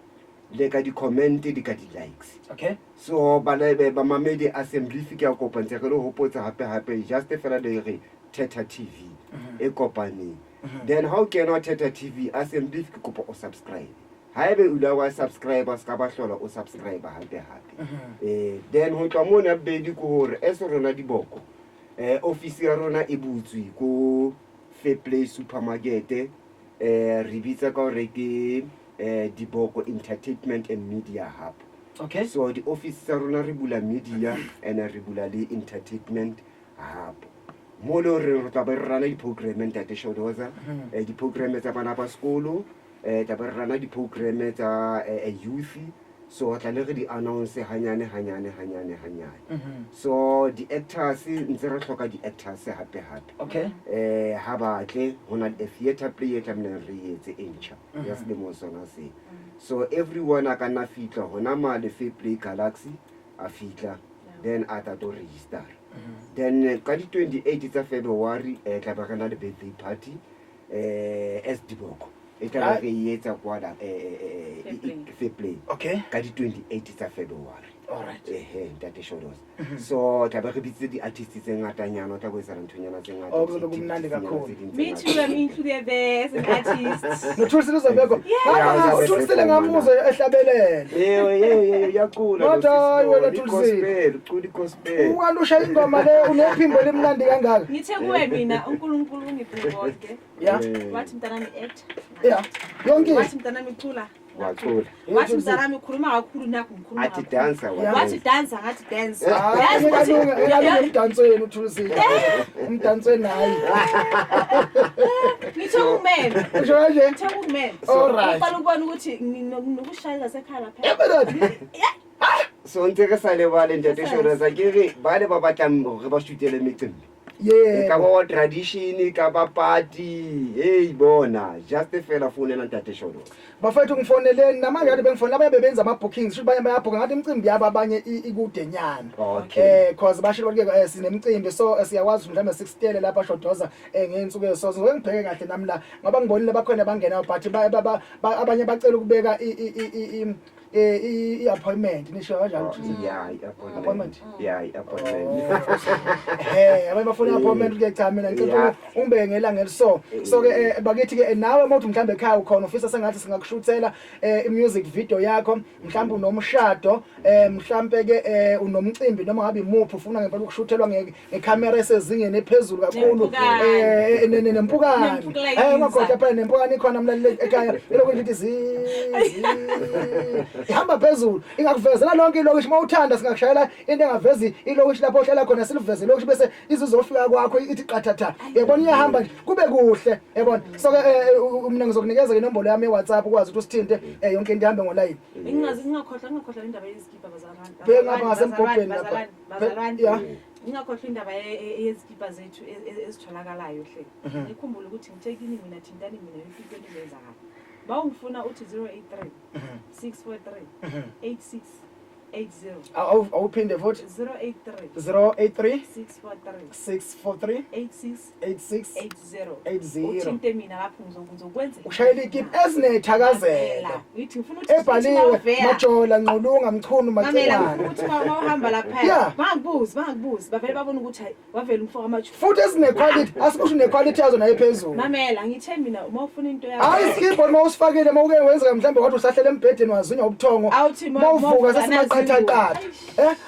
Le ka di-comment le ka di-likes. Okay. So bamamedi assembly ke a kopa ntse re le hopotsa hape hape just fela le re Thetha TV e kopaneng. Then ha o kena Thetha TV assembly ke kopa o subscribe. Haebe o ile wa subscribe se ka ba hlola o subscribe hape hape. Then ho tloha mona bobedi ke hore as rona diboko office ya rona e butswe ko Fairplay Supermarket, re bitsa ka hore ke Diboko Entertainment and Media Hub. Okay. So di-office tsa rona re bula media and re bula le entertainment hub. Mo le horeng re tla be re rana di-programme ntate Shodoza, di-programme tsa bana ba sekolo, tla be re rana di-programme tsa youth. So tla le re di-announce hanyane hanyane hanyane hanyane. So di-actors ntse re hloka di-actors hape hape. Okay. Ha batle ho na le a theatre play e tlamehileng re etse e ntjha ya selemo sona se. So everyone a ka nna fihla hona male Fairplay Galaxy a fihla then a tla tlo register. Then ka di-28 tsa February tla be re na le birthday party as Diboko. E tla be re e etsa kwa Fairplay. Okay. Ka di-28 tsa February. All right. Ehe ntate Shodoza. So tla be re bitsitse di-artist tse ngatanyana, o tla bo etsahala nthonyana tse ngata. Oh, kuzobe kumnandi kakhulu. Me too, I'm included there as an artist. Nothulisile uzobekho. Yeah. Uthulisile ngamuzwe ehlabelele. Yebo yebo uyacula lo Kodwa hayi wena sisi lo, Thulisile. i-gospel, ucula i-gospel. Ukanti ushaya ingoma le unephimbo elimnandi kangaka. Ngithe kuwe mina uNkulunkulu ungiphe konke. Yeah. Wathi mntanami act. Yeah. Yonke. Wathi mntanami cula. Wacula. Wathi mntanami khuluma kakhulu nakho ngikhuluma Athi kakhulu. dancer Wathi dancer ngathi dance. Hayi Yazi ukuthi ngikalunga emdansweni uThulisile. Umdansweni hayi. ngithe kumele. Usho kanje? Ngithe kumele. All right. Uqala ukubona ukuthi nginokushaya zasekhaya lapha. Yebo. So ntse re sa lebale ntate Shodoza ke re ba le ba batlang hore ba shootele mecimbi. E ka Yebo. ba wa tradition, e ka ba party, hey bona, just fela founela ntate Shodoza. Bafethu ngifoneleni namanje kade bengifonela abanye bebenza ama bookings, shuthi abanye bayabhuka ngathi imicimbi yabo abanye ikude nyana. Okay. Cause bashilo ke sinemicimbi so siyakwazi mhlawumbe sikusitele lapha Shodoza ngeyinsuku eziso. So ngibheke kahle nami la ngoba ngibonile bakhona bangenayo but abanye bacela ukubeka i-appointment nisho kanjalo ukuthi Yeah, i-appointment. Appointment? Yeah, i-appointment. Abanye bafuna i-appointment ke cha mina ngicela Yeah. ungibeke ngelanga eliso. So ke bakithi ke nawe uma uthi mhlambe ekhaya ukhona ufisa sengathi singakushuthela i-music video yakho mhlambe unomshado mhlambe ke unomcimbi noma ngabe imuphi ufuna ngempela ukushuthelwa ngecamera esezingeni ephezulu kakhulu Nempukane. nempukane. Nempukane. Ungakhohlwa phela nempukane ikhona mlaleli ekhaya elokhu nje ithi zi ihamba phezulu ingakuvezela lonke ilokishi. Uma uthanda singakushayela into engavezi ilokishi lapho ohlala khona, siliveze ilokishi bese izizofika kwakho ithi qathatha. Yabona iyahamba nje kube kuhle yabona. So ke mina ngizokunikeza inombolo yami ye-WhatsApp ukwazi ukuthi usithinte yonke into ihambe ngolayini. Ngingakhohlwa indaba yezikipa bazalwane. Bheka ngapha ngasemgobheni lapha. Bazalwane. Yeah. Ngingakhohlwa indaba yezikipa zethu ezitholakalayo hle. Ngikhumbule ukuthi ngithe kini mina thintani mina yonke into enzakala. Bawungifuna uthi 083 643 8680. Awuphinde futhi. 083 083 643 643 8680. 8680. Uthinte mina lapho ngizokwenza. Ushayela ikipa ezinethakazelo Ngithi ngifuna ukuthi ebhaliwe Majola Nqulunga Mchunu Mamela ngifuna Macingwane. ukuthi uma uhamba lapha Yeah. bangakubuzi bavele babone ukuthi hayi wavela umfo kaMachu. Futhi ezinequality, asikusho nequality yazo nayo ephezulu. Mamela ngithe mina uma ufuna into yakho. Hayi isikibho uma usifakile uma uke wenzeka mhlawumbe wathi usahlele embhedeni wazinywa ubuthongo. Awuthi uma uvuka sesimaqathaqatha.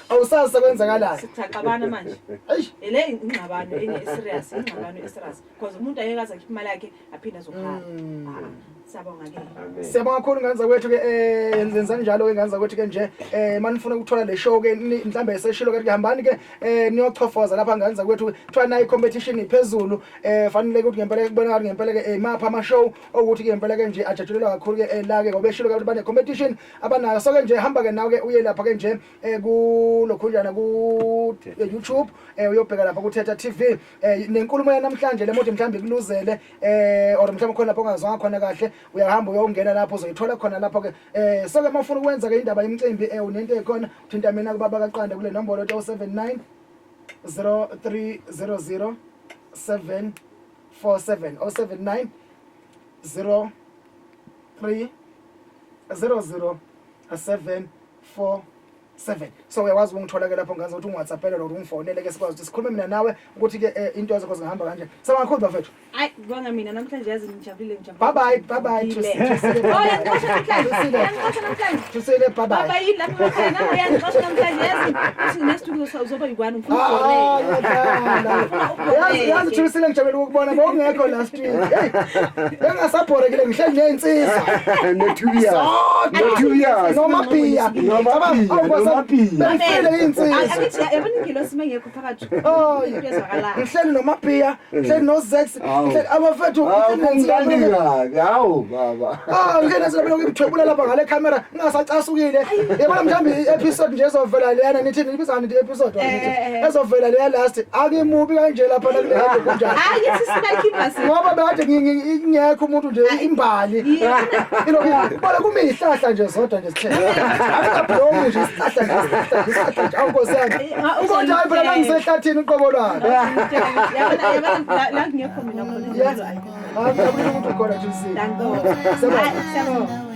Awusazi sekwenzakalayo. Sixabana manje. Eish. Le ingxabano ene serious, ingxabano eserious because umuntu angeke aze akhiphe imali yakhe aphinde azokhala. Siyabonga ke. Amen. Siyabonga kakhulu ngane zakwethu ke yenzani njalo ke ngane zakwethu ke nje manifuna ukuthola le show ke mhlambe eseshilo ke hambani ke niyochofoza lapha ngane zakwethu kuthiwa nayi competition iphezulu fanele ukuthi ngempela kubonakala ngempela ke mapha ama show ukuthi ke ngempela ke nje ajatshulelwa kakhulu ke la ke ngoba eshilo ke abantu bane competition abanayo. So ke nje hamba ke nawe ke uye lapha ke nje kulokhunjana ku YouTube uyobheka lapha ku Thetha TV nenkulumo yanamhlanje le moto mhlambe ikuluzele or mhlambe khona lapho ongazwanga khona kahle uyahamba uyongena lapho uzoyithola khona lapho ke. So ke mawufuna ukwenza ke indaba yemicimbi unento ekhona uthinta mina kubaba kaQanda kule nombolo 079 0300 747 079 03 00 7 4 7. So uyakwazi ukungithola ke lapho, ngazi ukuthi ungiwhatsappele or ungifonele ke, sikwazi ukuthi sikhulume mina nawe ukuthi ke into zakho zingahamba kanjani. Siyabonga kakhulu, bafethu. Hayi, kubonga mina namhlanje, yazi ngijabulile, ngijabulile. Bye bye, bye bye. Ngijabulile. Oh, uyangixosha namhlanje. Uyangixosha namhlanje. Thusile, bye bye. Baba, yini lapho khona? Uyangixosha namhlanje, yazi. Uthi next week uzoba yi-one, ngifuna Ah, ukubhoreka. yazi yazi Thusile, ngijabule ukubona bowungekho last week. Hey, bengasabhorekile, ngihleli ney'nsizwa. No-2 years. No-2 years. Nomaphiya. Nomaphiya, nomaphiya. Bengifile iy'nsizwa. Angithi yabona ingelosi mengekho phakathi. Oh, Into ezwakalayo. ngihleli nomaphiya, ngihleli nozex, ngihleli abafethu. Hawu, kumnandi kabi, hawu baba. Ah, ngihleli nesizwa ngithwebula lapha ngale camera ngingasacasukile. Yabona mhlawumbe i-episode nje ezovela leyana, nithi nibizani nithi episode nithi ezovela leya last, akimubi kanje lapha kule nto kunjani. Hayi, ngithi sinakhipha si. Ngoba bekade ngingekho umuntu nje, imbali ilokhu bona kumi ihlahla nje zodwa nje sithe akabhlongi nje, isihlahla nje, isihlahla nje, isihlahla nje. Awu nkosi yami, kodwa hayi phela mangisehlathini uqobo lwami. Yabona yabona la ngekho mina khona. Yes. Hayi, ngiyabona ukuthi ukhona nje usile. Danko. Siyabonga. Hayi, siyabonga.